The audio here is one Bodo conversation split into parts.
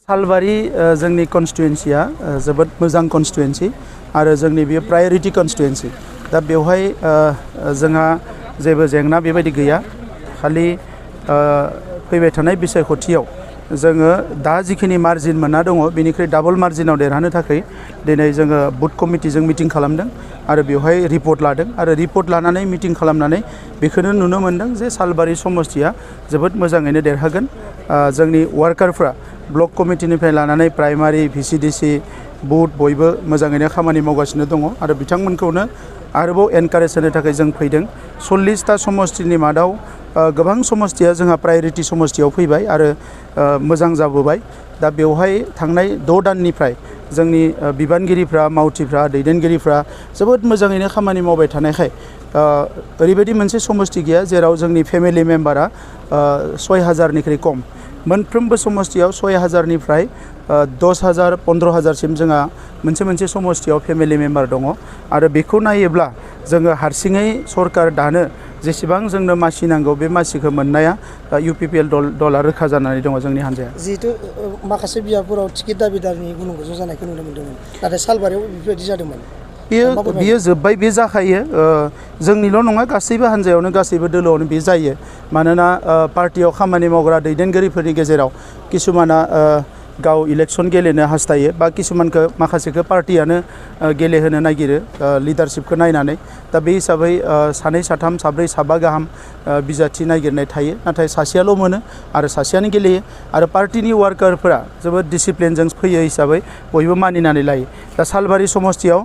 सालबारि जोंनि कन्स्टिटुएन्सिया जोबोद मोजां कन्स्टिटुएन्सि आरो जोंनि बेयो प्रायोरिटी कन्स्टिटुएन्सि दा बेवहाय जोंहा जेबो जेंना बेबायदि गैया खालि फैबाय थानाय बिसायख'थियाव जोङो दा जिखिनि मार्जिन मोनना दङ बेनिख्रुइ डाबल मार्जिनाव देरहानो थाखाय दिनै जोङो बुथ कमिटिजों मिटिं खालामदों आरो बेवहाय रिपर्ट लादों आरो रिपर्ट लानानै मिटिं खालामनानै बेखौनो नुनो मोनदों जे सालबारि समस्तिया जोबोद मोजाङैनो देरहागोन जोंनि वार्कारफ्रा ब्लक कमिटिनिफ्राय लानानै प्राइमारि भिसिडिसि बुथ बयबो मोजाङैनो खामानि मावगासिनो दङ आरो बिथांमोनखौनो आरोबाव एनकारेज होनो थाखाय जों फैदों 40टा समस्तिनि मादाव गोबां समस्तिया जोंहा प्रायोरिटी समस्तियाव फैबाय आरो मोजां जाबोबाय दा बेवहाय थांनाय 6 दाननिफ्राय जोंनि बिबानगिरिफ्रा मावथिफ्रा दैदेनगिरिफ्रा जोबोद मोजाङैनो खामानि मावबाय थानायखाय ओरैबायदि मोनसे समस्ति गैया जेराव जोंनि फेमिलि मेम्बारा 6000निख्रुइ खम मोनफ्रोमबो समस्तियाव 6000निफ्राय 10000 15000सिम जोंहा मोनसे समस्तियाव फेमिलि मेम्बार दङ आरो बेखौ नायोब्ला जोङो हारसिङै सरकार दानो जेसेबां जोंनो मासि नांगौ बे मासिखौ मोननाया UPPL दला रोखा जानानै दङ जोंनि हान्जाया जिहेतु माखासे बियाफोराव टिकेट दाबिदारनि गुलुं गुजुं जानायखौ नुनो मोन्दोंमोन नाथाय सालबारियाव बेबायदि जादोंमोन बियो जोब्बाय बे जाखायो जोंनिल' नङा गासैबो हान्जायावनो गासैबो दोलोआवनो बे जायो मानोना पार्टियाव खामानि मावग्रा दैदेनगिरिफोरनि गेजेराव किसुमाना गाव इलेक्सन गेलेनो हास्थायो बा किसुमानखौ माखासेखौ पार्टियानो गेलेहोनो नागिरो लिडारशिपखौ नायनानै दा बे हिसाबै सानै साथाम साब्रै साबा गाहाम बिजाथि नागिरनाय थायो नाथाय सासेयाल' मोनो आरो सासेयानो गेलेयो आरो पार्टिनि वार्कारफोरा जोबोद डिसिप्लिनजों फैयो हिसाबै बयबो मानिनानै लायो दा सालबारि समस्तियाव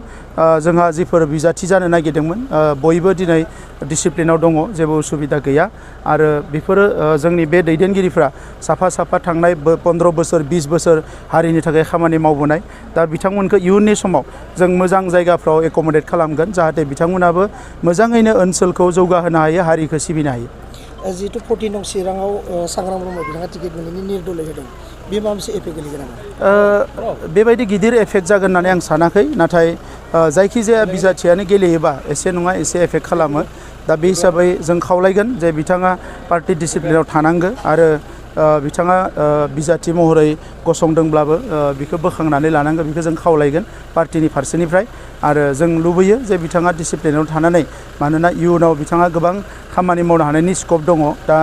जोंहा जिफोर बिजाथि जानो नागिरदोंमोन बयबो दिनै डिसिप्लिनाव दङ जेबो उसुबिदा गैया आरो बेफोरो जोंनि बे दैदेनगिरिफ्रा साफा थांनाय 15 बोसोर 20 बोसोर हारिनि थाखाय खामानि मावबोनाय दा बिथांमोनखौ इयुननि समाव जों मोजां जायगाफ्राव एकमडेट खालामगोन जाहाथे बिथांमोनाबो मोजाङैनो ओनसोलखौ जौगाहोनो हायो हारिखौ सिबिनो हायो जिहेतु 14 नं चिराङाव सांग्रां ब्रह्म बिथाङा टिकेट मोनैनि निर्दलीय होदों बे माबा मोनसे एफेक्ट गोलैगोन नामा बेबायदि गिदिर एफेक्ट जागोन होननानै आं सानाखै नाथाय जायखिजाया बिजाथियानो गेलेयोबा एसे नङा एसे एफेक्ट खालामो दा बे हिसाबै जों खावलायगोन जे बिथाङा पार्टि डिसिप्लिनाव थानांगो आरो बिथाङा बिजाथि महरै गसंदोंब्लाबो बिखौ बोखांनानै लानांगौ बेखौ जों खावलायगोन पार्टिनि फारसेनिफ्राय आरो जों लुबैयो जे बिथाङा डिसिप्लिनाव थानानै मानोना इयुनाव बिथाङा गोबां खामानि मावनो हानायनि स्कप दङ दा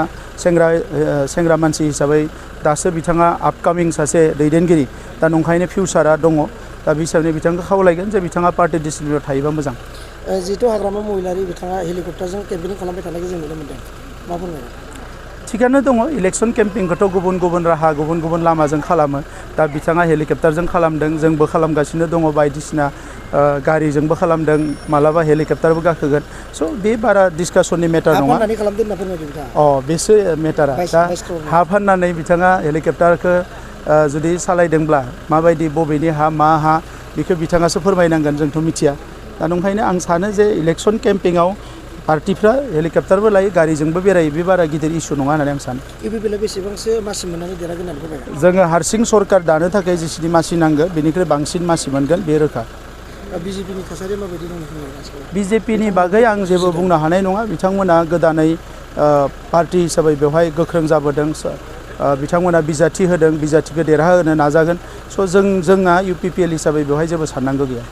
सेंग्रा मानसि हिसाबै दासो बिथाङा आपकामिं सासे दैदेनगिरि दा नंखायनो फिउचारा दङ दा बे हिसाबै बिथांखौ खावलायगोन जे बिथाङा पार्टि डिसिप्लिनाव थायोबा मोजां जिहेतु हाग्रामा महिलारि बिथाङा हेलिकप्टारजों केम्पिं खालामबाय थानायखौ जों नुनो मोन्दों मा बुंनो थिगानो दङ इलेक्सन केम्पिंखौथ' गुबुन राहा गुबुन लामाजों खालामो दा बिथाङा हेलिकप्टारजों खालामदों जोंबो खालामगासिनो दङ बायदिसिना गारिजोंबो खालामदों मालाबा हेलिकप्टारबो गाखोगोन स' बे बारा डिसकासननि मेटार नङा बेसो मेटारा दा हा फाननानै बिथाङा हेलिकप्टारखौ जुदि सालायदोंब्ला माबायदि बबेनि हा मा हा बेखौ बिथाङासो फोरमायनांगोन जोंथ' मिथिया दा नंखायनो आं सानो जे इलेक्सन केम्पिंआव पार्टिफ्रा हेलिकप्टारबो लायो गारिजोंबो बेरायो बे बारा गिदिर इस्यु नङा होननानै आं सानो UPPL बेसेबांसो मासि मोननानै देरहागोन होननानै फोरमायगोन जोङो हारसिं सरकार दानो थाखाय जेसेनि मासि नांगौ बेनिख्रुइ बांसिन मासि मोनगोन बे रोखा BJPनि थासारिया माबायदि दं BJPनि बागै आं जेबो बुंनो हानाय नङा बिथांमोना गोदानै पार्टि हिसाबै बेवहाय गोख्रों जाबोदों बिथांमोना बिजाथि होदों बिजाथिखौ देरहाहोनो नाजागोन स' जोंहा UPPL हिसाबै बेवहाय जेबो साननांगौ गैया